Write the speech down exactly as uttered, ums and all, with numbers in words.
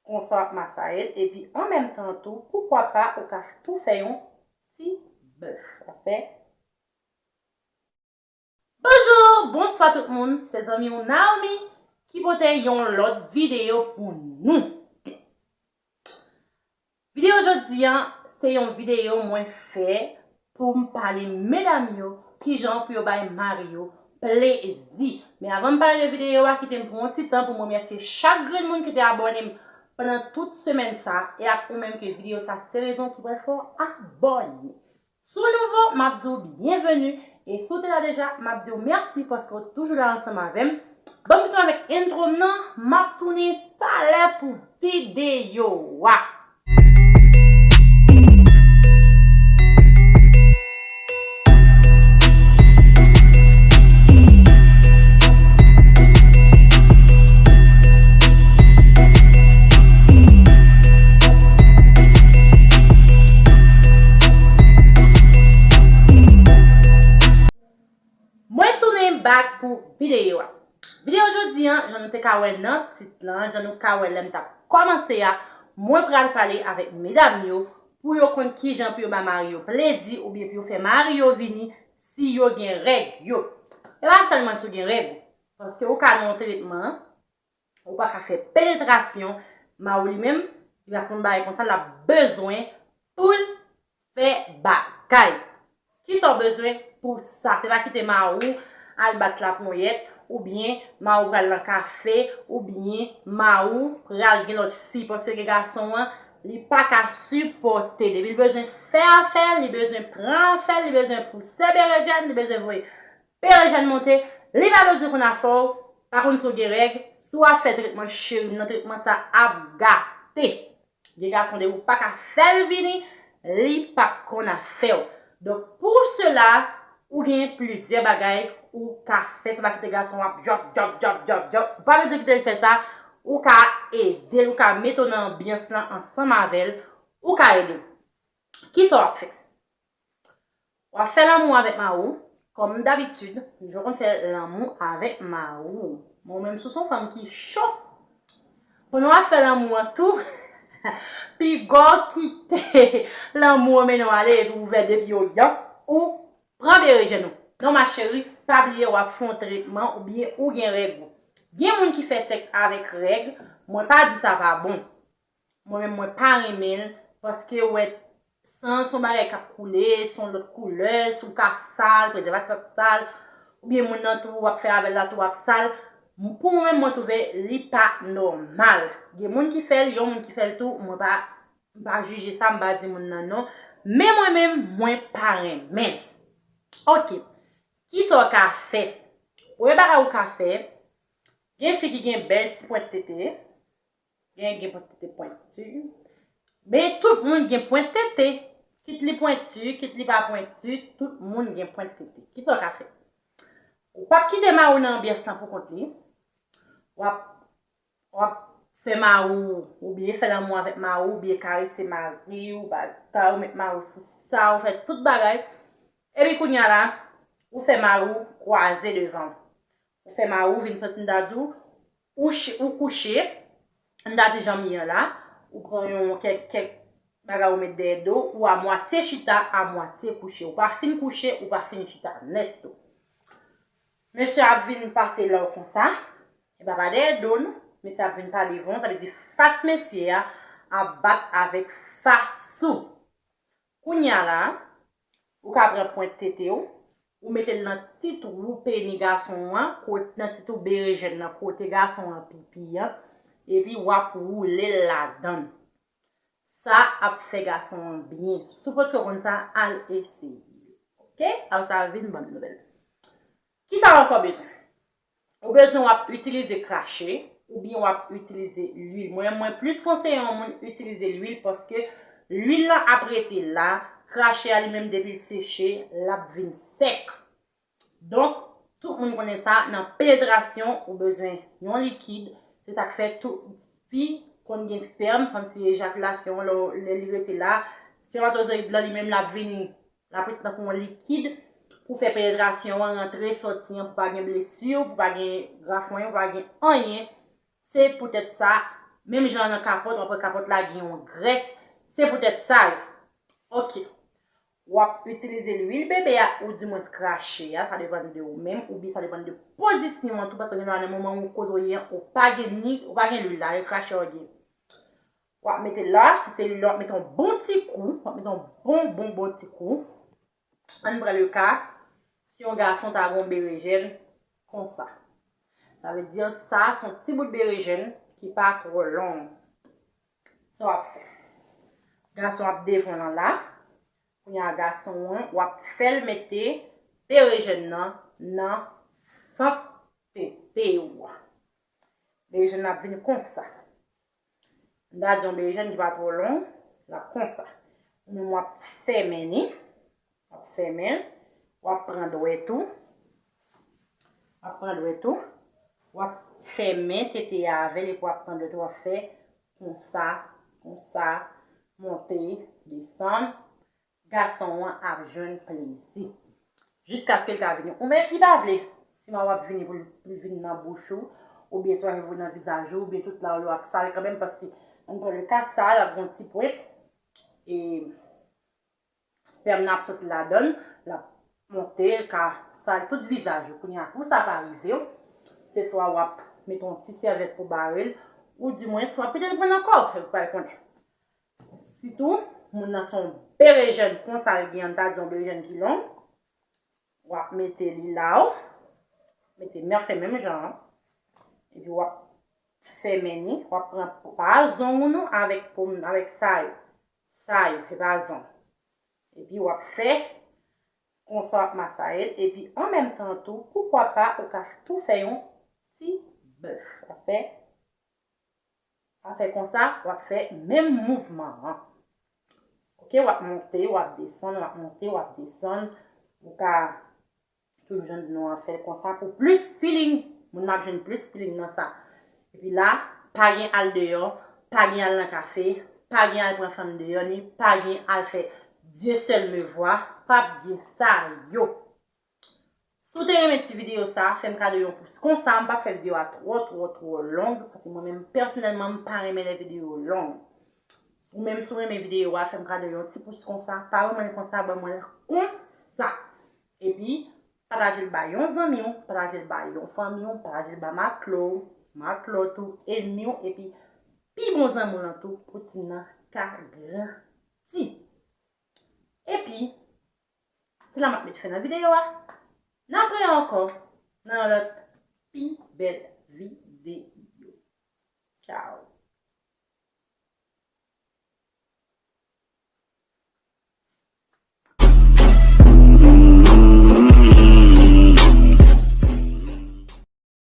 konsa w ap masaye l, epi an menm tan tou, poukwa pa ou ka tou fè yon ti bèf. Afè Bonjou, bonswa tout moun, se zanmi w Naomi ki pote yon lòt videyo pou nou. Videyo jodi a, se yon videyo mwen fè pou m pale medam yo kijan pou yo bay mari yo plezi. Men avan m pale de videyo a, kite m pran yon ti tan pou m remèsye chak grenn moun ki te abòne m pandan tout semèn sa, e ak ou menm ke videyo sa se rezon ki pral fè w abòne. Si w nouvo, m ap di w byenveni. E si w te la deja, m ap di w mèsi paske w toujou la ansanm avè m. Ban m kite w avèk entwo m nan, m ap tounen talè pou videyo a. Mwen tounen back pou videyo a. Videyo jodi a, jan nou te ka wè nan tit lan, jan nou ka wè lè m t ap kòmanse a, mwen pral pale avèk medam yo pou yo konn kijan pou yo ba mari yo plezi oubyen pou yo fè mari yo vini si yo gen règ yo. E pa sèlman si w gen règ ou, paske ou ka nan yon tretman, ou pa ka fè penetrasyon, mari w li menm, li pa konn bagay konsa, l ap bezwen pou l fè bagay. Kisa w bezwen pou sa? Se pa kite mari w al bat laponyèt, oubyen mari w pral nan kafe, oubyen mari w pral gen lòt fi, paske gason an, li pa ka sipòte. Depi l bezwen fè afè l, li bezwen pran afè l, li bezwen pouse berejèn, li bezwen voye berejèn monte, li pa bezwen konn afè w, pa konn si w gen règ, si w ap fè tretman cheri m nan, tretman sa ap gate. Gen gason depi w pa ka fè l vini, li p ap konn afè w. Donk, pou sela, ou gen plizyè bagay ou ka fè, se pa kite gason w ap djòp, djòp, djòp, djòp, djòp. Ou pa bezwen kite l fè sa, ou ka ede l, ou ka mete w nan anbyans lan ansanm avè l, ou ka ede l. Kisa w ap fè? W ap fè lanmou avèk mari w, kòm dabitid, jan w konn fè lanmou avèk mari w. Mwen menm, si w se yon fanm ki cho, pandan w ap fè lanmou an tou, piga w kite lanmou an mennen w ale epi w ouvè de pye w, yank, ou pran berejèn ou. Non, ma chérie, pa bliye w ap fè yon tretman oubyen ou gen règ ou. Gen moun ki fè sèks avèk règ, mwen pa di sa pa bon. Mwen menm, mwen pa renmen l, paske w wè san se yon bagay k ap koule, se yon lòt koulè, si w ka sal, prezèvatif ap sal, oubyen moun nan tou w ap fè avè l la tou ap sal. M-, pou mwen menm, mwen twouve li pa nòmal. Gen moun ki fè l, yon moun ki fè l tou, mwen pa, m pa jije sa, m pa di moun nan non. Men mwen menm, mwen pa renmen l. Oke. Kisa w ka fè? Premye bagay ou ka fè, gen fi ki gen bèl ti pwent tete. Gen, gen pwent tete pwenti. Men tout moun gen pwent tete. Kit li pwenti, kit li pa pwenti, tout moun gen pwent tete. Kisa w ka fè? Ou p ap kite mari w nan anbyans lan pou kont li. W ap, w ap fè mari w, oubyen fè lanmou avèk mari w, oubyen karese mari w, ba, ta ou met mari w sou sa, ou fè tout bagay. Epi kounye a la, ou fè mari w kwaze devan w. Ou fè mari w vin soti, m ta di w, ou ch-, ou kouche, m ta di jan m ye an la, ou pran yon kèk, kèk bagay ou met dèyè do, ou amwatye chita, amwatye kouche. Ou pa fin kouche, ou pa fin chita nèt tou. Mesye ap vin pase la w konsa, e pa pa dèyè do non, mesye ap vin pa devan w, sa vle di fas mesye a ap bat avèk fas ou. Kounye a la, ou ka pran pwent tete w, ou mete l nan ti twou peni gason an, kot-, nan ti twou berejèn nan, kote gason an pipi an, epi w ap woule l ladan l. Sa ap fè gason an byen. Si w potko konn sa, al eseye. Oke? Apre sa, vin ban m nouvèl. Kisa w ankò bezwen? Ou bezwen w ap itilize krache, oubyen w ap itilize lwil. Mwen, mwen plis konseye yon moun itilize lwil paske lwil lan ap rete la, krache a li menm depi l seche, l ap vin sèk. Donk, tout moun konnen sa, nan penetrasyon, ou bezwen yon likid. Se sa k fè tout fi konn gen spèm, kòmsi ejakilasyon, lè, lè li rete la, spèmatozoyid lan li menm l ap vini. L ap ret tankou yon likid pou fè penetrasyon an rantre sòti an, pou pa gen blesi, pou pa gen grafonyen, pou pa gen anyen. Se poutèt sa, Menm jan nan kapòt, w ap wè kapòt la gen yon grès. Se poutèt sa yo. Ok. W ap itilize lwil bebe a, oudimwens krache a, sa depann de ou menm, oubyen sa depann de pozisyon an tou, paske gen nan moman ou kote w ye an, ou pa gen ni, ou pa gen lwil la, e krache w gen. W ap mete la, si se lwil la, w ap mete yon bon ti kou, w ap mete yon bon, bon, bon ti kou. Ann pran le ka, si yon gason ta gen yon berejèn konsa. Sa vle di, sa, se yon ti bout berejèn ki pa twò long. Sa w ap fè? Gason ap devan lan la. Kounye a, gason an, w ap fè l mete berejèn nan nan fant tete w. Berejèn nan ap vin konsa. M ta di yon berejèn ki pa twò long, l ap konsa. Ou menm w ap fèmen li, w ap fèmen l, w ap pran dwèt ou, w ap pran dwèt ou, w ap fèmen tete a avè l, epi w ap pran dwèt ou, w ap fè konsa, konsa, monte, desann, gason an ap jwenn plezi. Jiskaske l ka vini. Ou menm ki pa vle, siman w ap vini pou l, pou l vin nan bouch ou, oubyen swa l vin nan vizaj ou, oubyen tout la ou yo ap sal kanmenm, paske, ann pran le ka, sa l ap gen yon ti pwent, e spèm nan ap soti ladan l, l ap monte, l ka sal tout vizaj ou. Kounye a, pou sa pa rive w, se swa w ap mete yon ti sèvyèt pou bare l, oudimwens w ap kite l pran nan kò w, ou pral konnen. Sitou, moun nan se yon berejèn konsa l gen, ann ta di yon berejèn ki long. W ap mete li la w, mete men fè menm jan an. Epi w ap fèmen li, w ap pran pa zong ou non avèk pom, avèk sa yo. Sa yo, se pa zong. Epi w ap fè konsa, w ap masaye l. Epi an menm tan tou, poukwa pa, ou ka tou fè yon ti bèf. W ap fè Afè konsa, w ap fè menm mouvman an. Ok, w ap monte, w ap desann, w ap monte, w ap desann. Ou ka toujou jan di nou an fè l konsa pou plis feeling. Moun nan ap jwenn plis feeling nan sa. Epi la, pa gen al deyò, pa gen al nan kafe, pa gen al pran fanm deyò, ni pa gen al fè Dieu seul me voit, p ap gen sa yo. Si w te renmen ti videyo sa, fè m kado yon pous konsa, m p ap fè videyo a twò, twò, twò long, paske mwen menm, pèsonèlman, m pa renmen lè videyo long. Ou menm, si w renmen videyo a, fè m kado yon ti pous konsa, pa ban mwen l konsa, ban mwen l konsa. Epi, pataje l ba yon zanmi w, pataje l ba yon fanmi w, pataje l ba matlo w, matlòt ou, ènmi w, epi pi bon zanmi w lan tou, pou timoun nan ka grandi. Epi, Se la m ap met fen nan videyo a. N ap wè ankò nan yon lòt pi bèl videyo. Tchao.